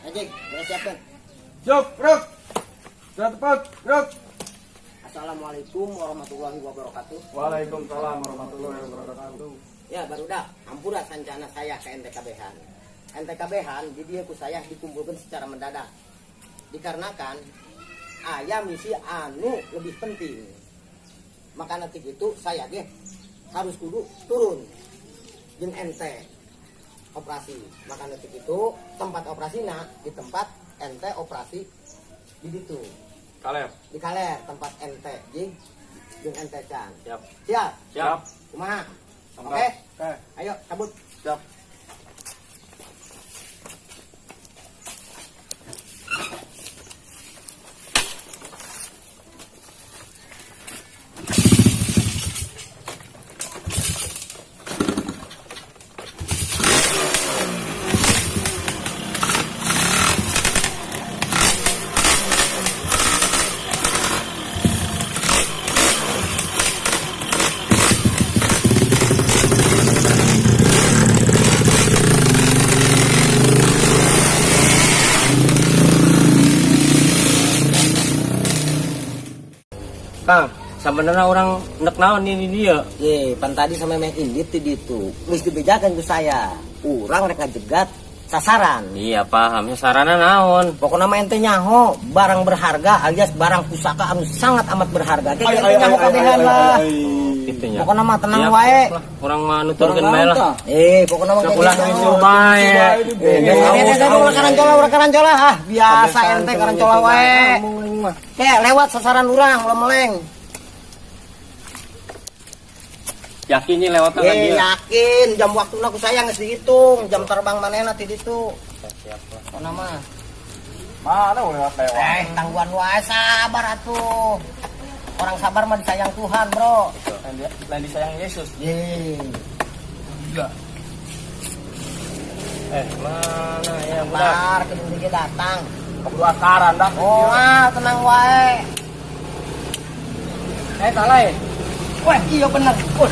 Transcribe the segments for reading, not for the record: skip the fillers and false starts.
Anjing, udah siapkan. Siap, gerak. Gerak tepat, gerak. Assalamualaikum warahmatullahi wabarakatuh. Waalaikumsalam warahmatullahi wabarakatuh. Ya, barudak, ampura sancana saya ke NTKB-han. NTKB-han di dieu ku saya dikumpulkan secara mendadak. Dikarenakan aya misi anu lebih penting. Maka nanti itu saya ge harus kudu turun jeung ente operasi. Maka nanti itu tempat operasina di tempat ente operasi di ditu. Kaler. Di kaler tempat ente jeung jeung ente can. Siap. Siap. Siap. Kumaha? Oke. Oke. Ayo cabut. Siap. Kang, sebenarnya urang nek naon ini dia. Ye, pan tadi sama meh indit ti ditu. Geus dibejakeun ku saya. Urang rek ngajegat sasaran. Iya paham, sarana naon. Pokoknya mah ente nyaho barang berharga alias barang pusaka anu sangat amat berharga. Kayak ente nyaho kabehan lah. Gitu nya. Pokoknya mah tenang Iya, wae. lah. Urang mah nuturkeun bae lah. Eh, pokoknya mah Ulah nyusul bae. Ulah karancola, ulah karancola. Ah, biasa ente karancola wae. Kayak lewat sasaran urang, ulah meleng. Yakin nih lewat kan Eh, dia. yakin jam waktuna ku saya geus dihitung, jam terbang manehna ti ditu. Siap lah. Pokona mah. Mana lewat lewat? Eh, tangguhan wae sabar atuh. Orang sabar mah disayang Tuhan, Bro. Lain disayang Yesus. Ye. Eh, mana ya budak? Sabar, kedua dia datang. Keburu akaran dah. Oh, ah, tenang wae. Eh, salah ya. Wah, iya bener. Wah.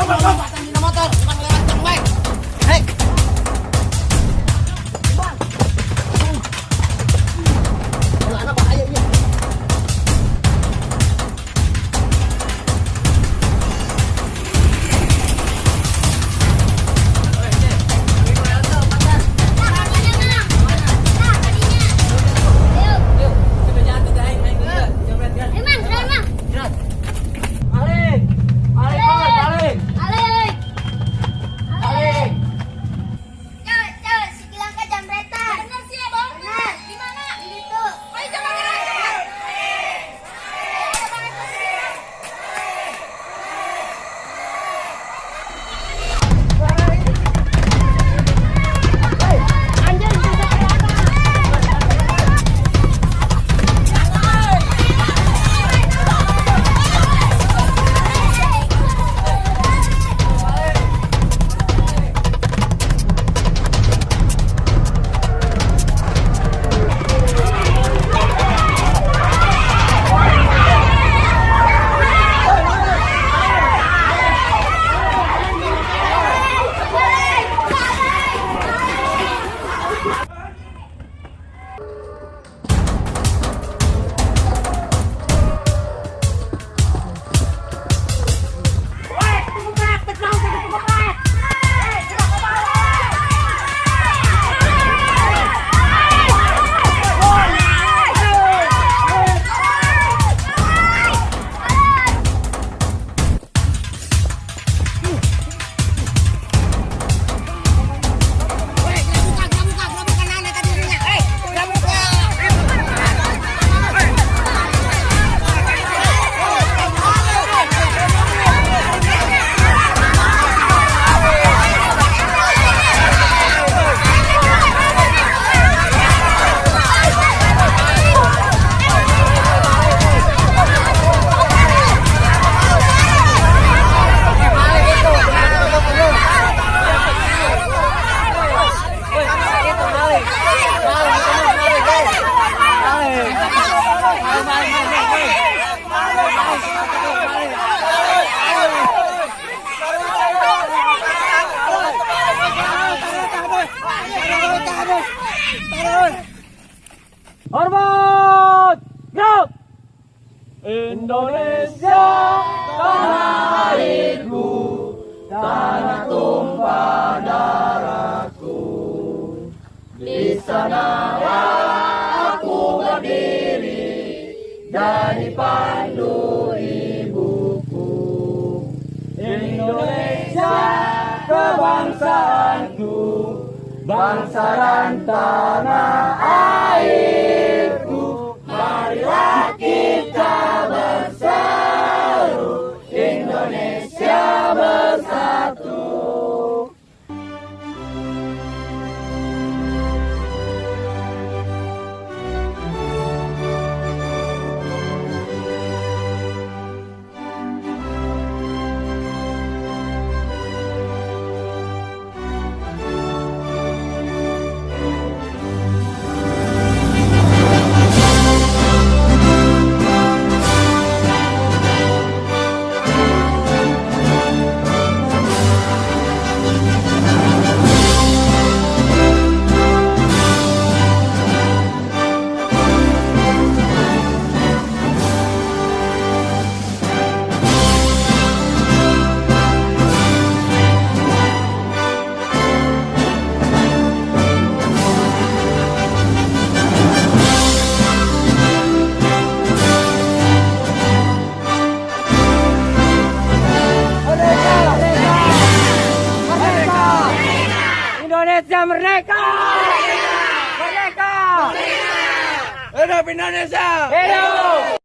Lompatan dina motor, bukan lewat jeng wae. Hei. Anak bahaya ieu. Emang, emang. Maling! Maling, maling! Alik. Maling! Cewek, cewek, si Gilang ke jambretan. Bener sih ya, Bang. Bener. Di mana? Di situ. Ayo jangan gerak, cepat. Ayo, Bang, itu si Gilang. Hormat! Gerak! Indonesia tanah airku, tanah tumpah darahku. Di sanalah aku berdiri dan dipandu ibuku. Indonesia kebangsaanku, bangsa dan tanah airku. Marilah kita berseru, Indonesia bersatu. Merdeka! Merdeka! Indonesia merdeka! Merdeka! Hidup Indonesia! Hidup!